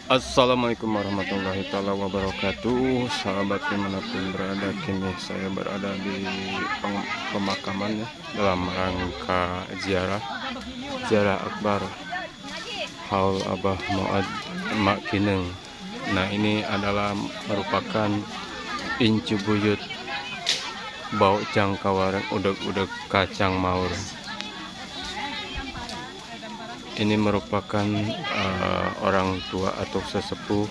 Assalamualaikum warahmatullahi taala wabarakatuh. Sahabat dimanapun berada, kini saya berada di pemakaman ya, dalam rangka ziarah ziarah akbar Haul Abah Muad Mak Kineng. Nah, ini adalah merupakan incu buyut bau jangkawareng udeg-udeg kacang maur. Ini merupakan orang tua atau sesepuh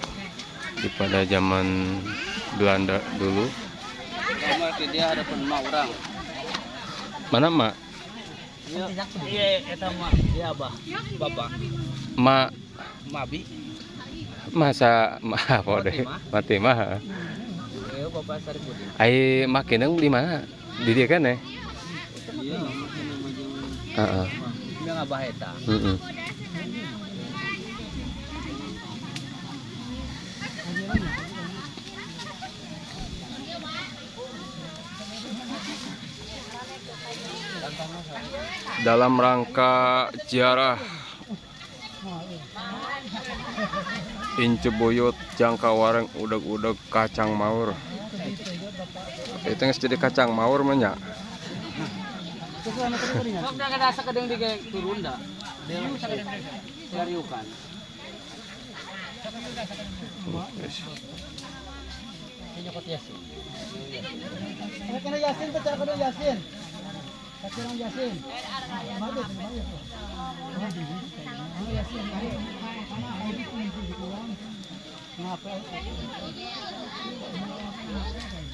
di pada zaman Belanda dulu. Dia hadapan mak orang. Mana mak? Iya, eta mah dia abah, bapak. Mak Mabi. Masa maaf deh, mati mah. Iya, bapak Saripudin. Ai mak kineng di mana? Di dia kan ya? Iya, mak kineng mah jeung. Heeh. Yang abah eta. Heeh. Dalam rangka ziarah Incu Buyut Jangka Wareng udeg-udeg kacang maur. Itu nggak jadi kacang maur mah nya. Sok da kada sakedeung di turun da. Dariukan. Nyokot Yasin. Kena Yasin, pacar kena Yasin. Pacar Yasin.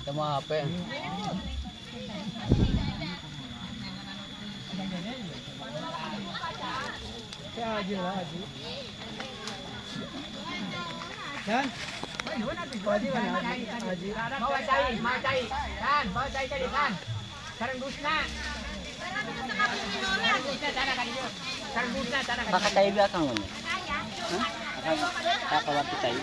Sama HP. Haji lah haji. Kan? Haji mana? Haji. Bawa cai, mau cai. Kan, bawa cai tadi kan. Sareng dusna. Sareng dusna tanah ka. Kakak cai belakang mana? Hah? Kakak waktu cai.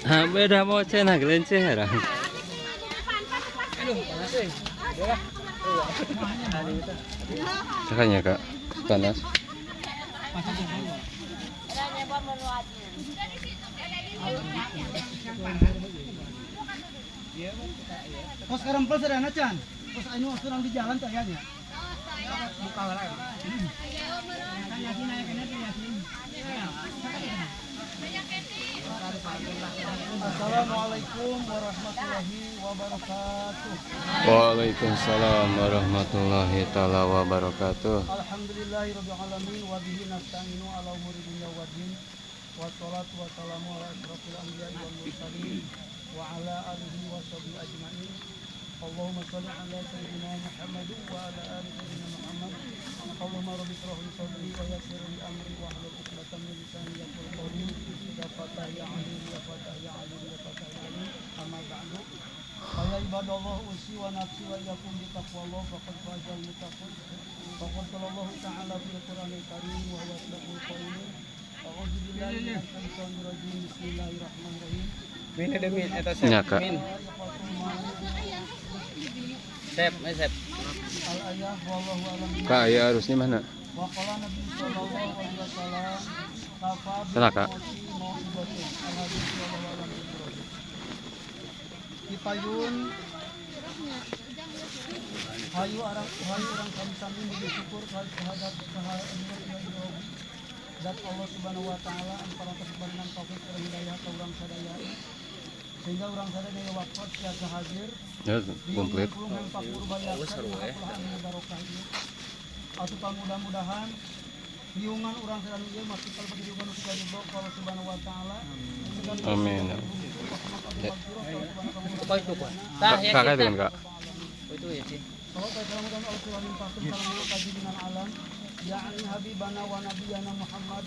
Ha, beda mau cenah gelenceh heran. Aduh, panas euy. Cakanya kak, panas. Kos sekarang plus ada Chan. Kos anu orang di jalan tuh ya. Buka lagi. Assalamualaikum warahmatullahi wabarakatuh. Waalaikumsalam warahmatullahi taala wabarakatuh. Alhamdulillahirabbil alamin wa bihi nasta'inu ala umuri dunya waddin. Wassalatu wassalamu ala asyrafil anbiya'i wal mursalin wa ala alihi washabihi ajmain. Allahumma shalli ala sayyidina Muhammad wa ala ali sayyidina Muhammad. Allahumma rabbi shrah li sadri wa yassir li amri wa hlul 'uqdatam min lisani yafqahu qawli. Ya Fatah ya Alim ya Fatah ya Alim ya Fatah ya Alim. Amma ba'du. Ya ibadallah usi wa nafsi wa iyyakum bi taqwallah faqad fazal muttaqun. Faqad qala Allah ta'ala fil Qur'anil Karim wa huwa asdaqul qailin. A'udzu billahi minasy syaithanir rajim. Bismillahirrahmanirrahim. Min ada min eta sep. Ya, Kak. Min. Sep, sep. Al-ayah wallahu a'lam. Kak, ya harusnya mana? Wa qala Nabi sallallahu alaihi wasallam kafa Sana, Kak. mau'ibatun. Al-hadis wallahu a'lam bishawab. Dipayun hayu orang sami-sami bersyukur terhadap zat Allah Subhanahu wa taala antara kesebaran taufik dan hidayah ka urang sadaya sehingga urang sadaya waktu tiasa hadir Ya, komplit. Atau mudah-mudahan hiungan urang sadaya ieu masih kalau hiungan nu ridho ka Allah Subhanahu wa taala. Amin. Apa itu, Pak? Tah, ya. Kakak itu kan kak? Itu ya sih. Kalau keselamatan Allah Subhanahu wa alam yakni habibana wa nabiyana Muhammad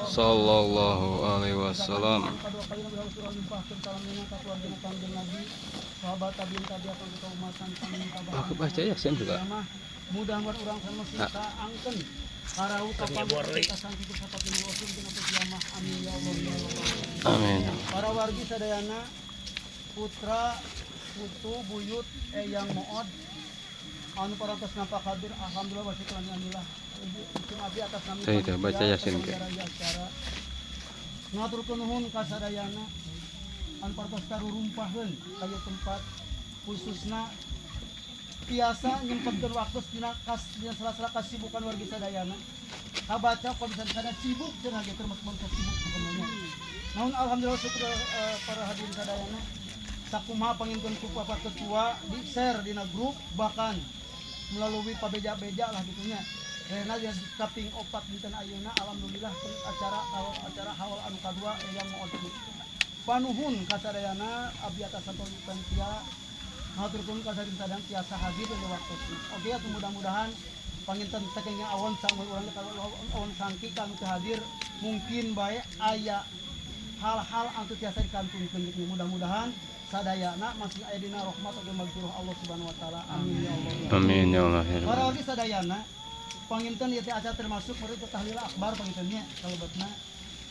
sallallahu alaihi wasallam. Aku baca ya sen juga. Mudah-mudahan orang sama kita angken karau kapan kita sangki sapatin rasul dina kiamah. Amin ya Allah ya Allah. Amin. Para wargi sadayana putra Putu buyut Eyang Mood anu parantos nampak hadir, alhamdulillah wa syukran alhamdulillah. Ieu abdi atas nami Teh, teh, baca Yasin ke. panitia acara ngaturkeun nuhun ka sadayana anu parantos karurumpaheun ka ieu tempat, khususna tiasa nyempetkeun waktu dina kas dina sela-sela kasibukan wargi sadayana. Kabaca kok bisa sana sibuk cenah ge, termasuk bangsa sibuk sebenarnya. Namun alhamdulillah syukur, para hadirin sadayana, sakumaha panginten ku Bapak Ketua di share dina grup, bahkan melalui pabeja-beja lah gitunya. Rena yang kaping 4 dinten ayeuna, alhamdulillah acara acara haul anu kadua yang mau. Panuhun ka sadayana, abdi atas panitia haturkeun ka sadayana tiasa hadir di waktu. Oke atuh, mudah-mudahan panginten tekengnya awon sang urang awon sangki kanu teu hadir, mungkin bae aya hal-hal anu tiasa dikantunkeun gitu. Mudah-mudahan sadayana masih aya dina rahmat atau magfirah Allah Subhanahu wa taala. Amin ya Allah. Amin ya Allah ya Para Rabbal. wargi sadayana, panginten ieu teh acara termasuk murid tahlil akbar pangintennya kalebetna.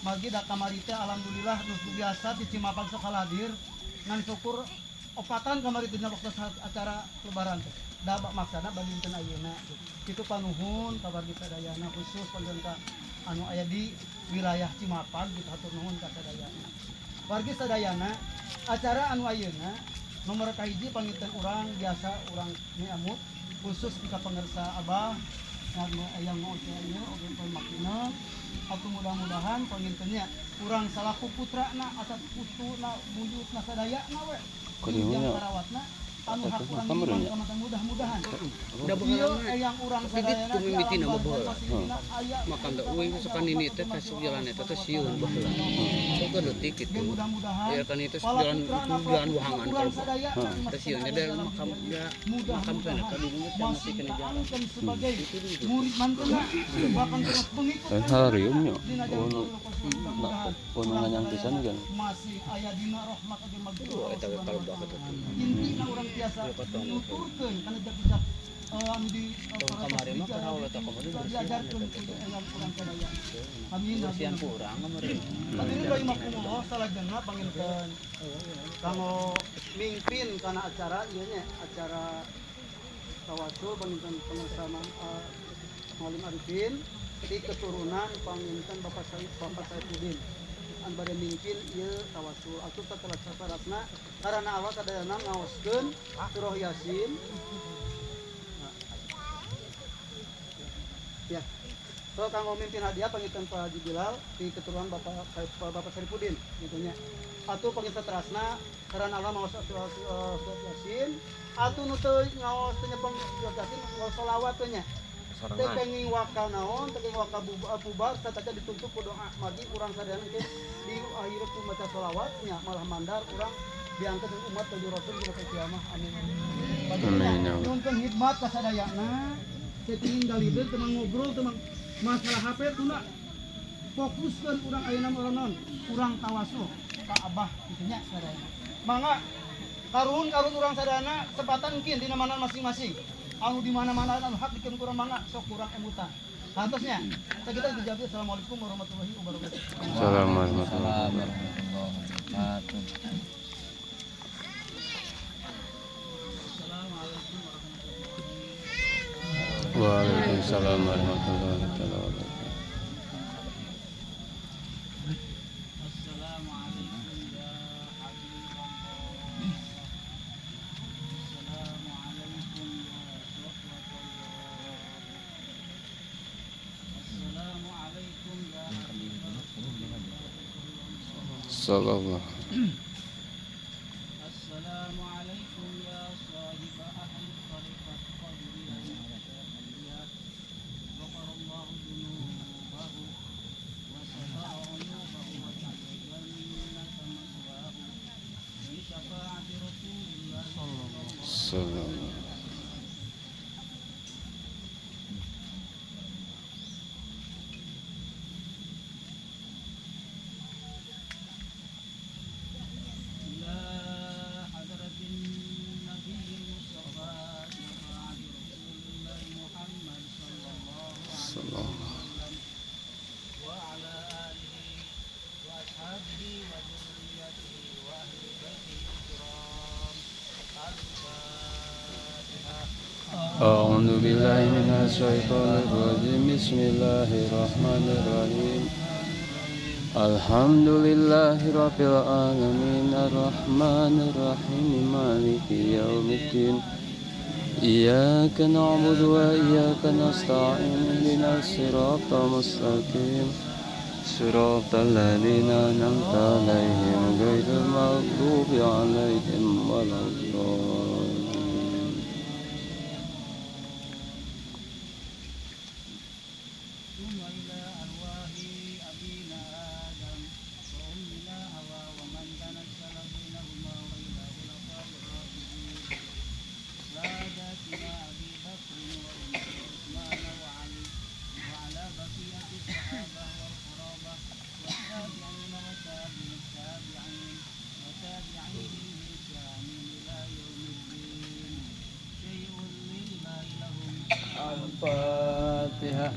Magi da kamari teh alhamdulillah nu biasa di Cimapag sok hadir, ngan syukur opatan kamari dina waktu acara lebaran teh. Da maksana bagi dinten ayeuna gitu. Itu panuhun ka wargi sadayana, khusus panginten ka anu aya di wilayah Cimapag gitu, hatur nuhun ka sadayana. Wargi sadayana, acara anu ayeuna nomor kahiji panginten urang biasa urang nyamut khusus ka pangersa abah yang mau ieu oge makina atau mudah-mudahan pangintennya urang salaku putrana atau putuna buyutna sadayana we Kudihunya. yang karawatna anu hak Eta urang mah iman nya. ka mudah-mudahan Da ieu baheula yang urang Tapi sadayana ku mimitina mah baheula. aya Makan da euy suka nini teh tas jalan eta teh sieun baheula. Sok ke leutik gitu. mudah-mudahan Ya kan itu jalan jalan wahangan kalau teh sieun da makam ya makam sana ka dulu teh masih kena jalan. Sebagai murid mantena bahkan terus pengikut Eh, harium nya. dina Oh, jalan nah, oh, nganyang pisan kan. Masih aya dina rahmat oge magfirah Oh, eta we kalau bakat teh. Intina urang tiasa nuturkeun kana jejak anu di Tahun kamari mah keur haul eta kamari bersihan diajarkeun eta teh. ku yang urang sadaya. Amin. Bersihan kurang kamari. Hadirin rahimakumullah, salajengna panginten kanggo mimpin kana acara ieu nya, acara tawasul, panginten pangersa Mualim Arifin di keturunan panginten Bapak Said, Bapak Saifuddin anu bade mimpin ieu tawasul. Atuh tata syaratna karena awak sadayana ngaoskeun surah Yasin. Nah. Ya. So kanggo mimpin hadiah panginten Pak Haji Bilal di keturunan Bapak Bapak Saripudin gitu nya. Atuh panginten terasna karena Allah maos surah surat Yasin, atuh nu teu ngaos teu nyepeng surat Yasin ngaos selawat teh nya. Teu kenging waka naon, teu kenging waka bubar sataca ditutup ku doa. Margi urang sadayana teh di akhir ku maca selawat nya malah mandar urang diangkat jadi umat tujuh rasul dina kiamah. Amin. Amin, ya Allah. Nyungkeun hikmat ka sadayana, saeuting galideun teu ngobrol teu masalah HP tuna, fokuskeun urang ayeuna mah urang naon, urang tawasul ka abah kitu nya sadayana. Mangga karuhun-karuhun urang sadayana sepatan mungkin dina mana masing-masing anu di mana-mana anu hak dikeun kurang, mangga sok kurang emutan Harusnya. Kita dijawab. Assalamualaikum warahmatullahi wabarakatuh. Assalamualaikum warahmatullahi wabarakatuh. Waalaikumsalam warahmatullahi wabarakatuh. Assalamualaikum ya habiballah. Assalamualaikum ya sofwatullah. Assalamualaikum ya Sallallahu. Assalamualaikum ya sahib ahli tariqat qadiriyah syafiyah. Ghafarallahu dhunubahu wa satara uyubahu wa ja'ala jannata maswahu bi syafaati Rasulillah Sallallahu. إلى حضرة النبي المصطفى شفاعة رسول الله محمد صلى الله عليه Sallallahu. وسلم وعلى آله وأصحابه وذريته وأهل بيته الكرام. أعوذ بالله من الشيطان الرجيم. بسم الله الرحمن الرحيم. الحمد لله رب العالمين الرحمن الرحيم مالك يوم الدين. إياك نعبد وإياك نستعين اهدنا الصراط المستقيم صراط الذين أنعمت عليهم غير المغضوب عليهم ولا الضالين. ثم إلى أرواح أبينا آدم وأمنا حواء ومن تنزل بينهما وإلى خلفاء الراشدين ساداتنا أبي بكر وعمر وعثمان وعلي وعلى بقية الصحابة والقرابة والتابعين وتابع التابعين وتابعيهم بإحسان إلى يوم الدين. شيء لله لهم. الفاتحة.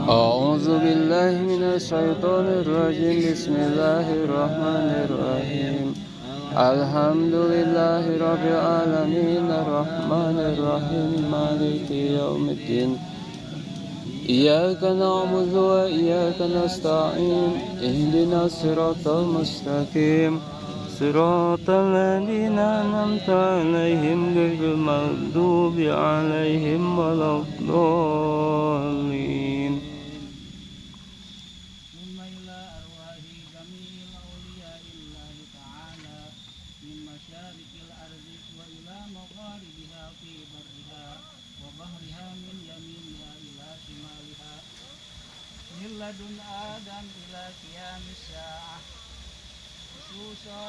أعوذ بالله من الشيطان الرجيم. بسم الله الرحمن الرحيم. الحمد لله رب العالمين الرحمن الرحيم مالك يوم الدين. إياك نعبد وإياك نستعين اهدنا الصراط المستقيم صراط الذين أنعمت عليهم غير المغضوب عليهم ولا الضالين. ثم إلى أرواح جميع أولياء الله تعالى من مشارق الأرض وإلى مغاربها في برها وبحرها من يمينها إلى شمالها من لدن آدم إلى قيام الساعة، خصوصا